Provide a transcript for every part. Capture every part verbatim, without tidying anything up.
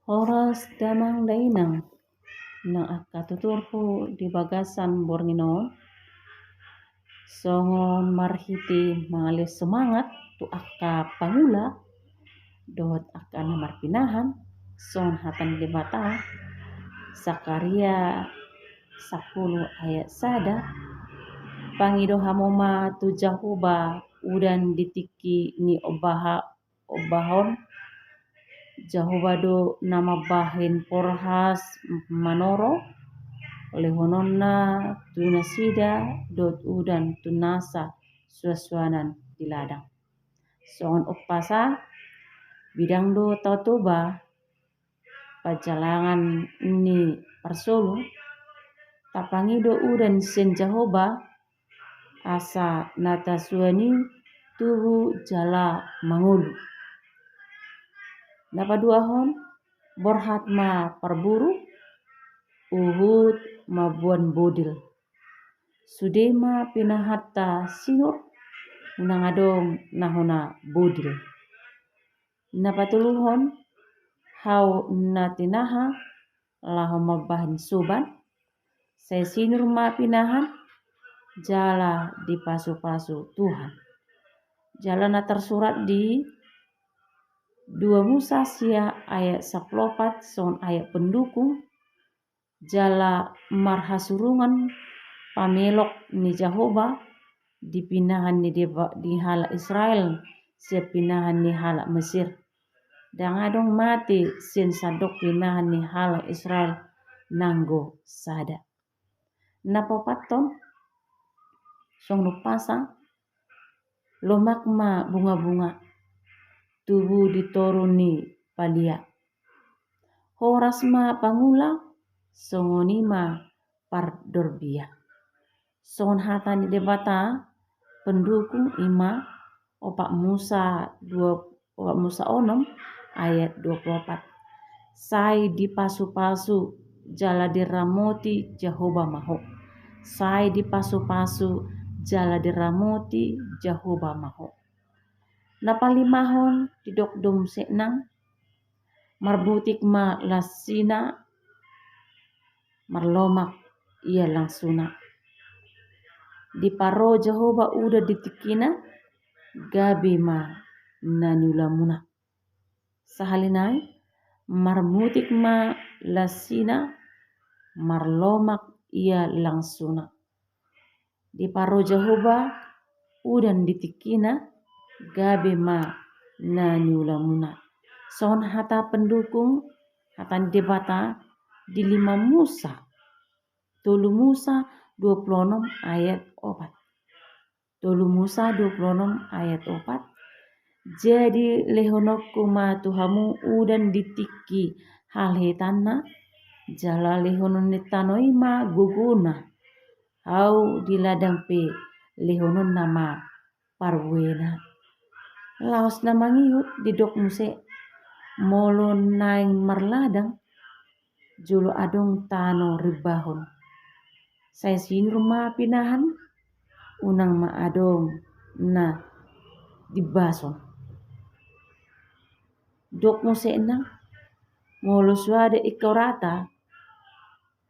Horas damang dainang, nang angka tuturhu di bagasan borngin on, songon marhite mangalias semangat tu angka pangula dohot angka na marpinahan, songon hata ni Debata, Sakaria sampulu ayat sada, pangido hamu ma tu Jahowa udan di tingki ni ombaha-, ombahon, Jahowa do na mambahen porhas manoro, lehononna tu nasida dohot udan tu nasa suansuanan di ladang. Songon umpasa, bidang do tao Toba, panjalangan ni parsolu, tapangido udan sian Jahowa, asa na tasuan i tubu jala mangolu. Na paduahon, borhat ma parburu, huhut mamboan bodil. Sude ma pinahanta sinur, unang adong na hona bodil. Na patoluhon, hau na tinaha laho mambahen soban, sai sinur ma pinahan, jala dipasupasu Tuhan. Jala na tarsurat di dua Musa sia ayat sampulu opat, songon ayat pendukung, jala marhasurungan pamelok ni Jahowa di pinahan ni deba-, ni halak Israel sian pinahan ni halak Mesir. Ndang adong mate sian sandok pinahan ni halak Israel nanggo sada. Na paopathon, songon umpasa, lomak ma bungabunga, tubu di toru ni palia. Horas ma pangula, songon i ma pardorbia. Songon hata ni Debata, pendukung i ma opat Musa dua, opat Musa onom ayat dua pulu opat. Sai dipasupasu jala diramoti Jahowa ma ho. Sai dipasupasu jala diramoti Jahowa ma ho. Na palimahon didok do muse nang, marmutik ma lansina, marlomak ia langsuna. Diparo Jahowa udan di tingkina, gabe ma na niulamuna. Sahali nai, marmutik ma lansina, marlomak ia langsuna. Diparo Jahowa udan di tingkina, gabe ma na niulamuna. Songon hata pendukung, hata ni Debata di lima Musa, tolu Musa dua pulu onom ayat opat. Tolu Musa dua pulu onom ayat opat. Jadi lehononku ma tu hamu udan di tingki halhetanna, jala lehonon ni tano i ma gogona. Hau di ladang pe lehononna ma parbuena. Laos na mangihut didok muse, molo naeng marladang, jolo adong tano rimbahon. Sai sinur ma pinahan, unang ma adong na dimbason. Dok muse nang, molo suada ingkau rata,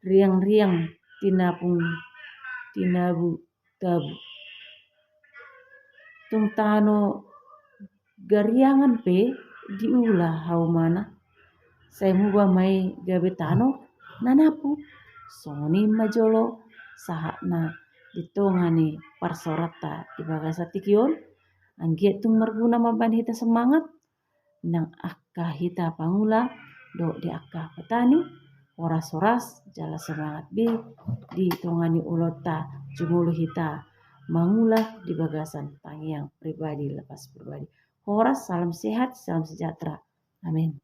riang-riang tinapung tinabu-tabu. Tung tano gariangan pe diula haumana. Sai muba ma i gabe tano na napu. Songon i ma jolo sahatna di tonga ni parsaoranta di bagasan tingki on. Anggiat tung marguna mambahen hita semangat nang angka hita pangula dohot di angka petani, horas-horas jala semangat be di tonga ni ulaonta jumolo hita mangula di bagasan tangiang pribadi lepas pribadi. Horas, salam sehat, salam sejahtera. Amin.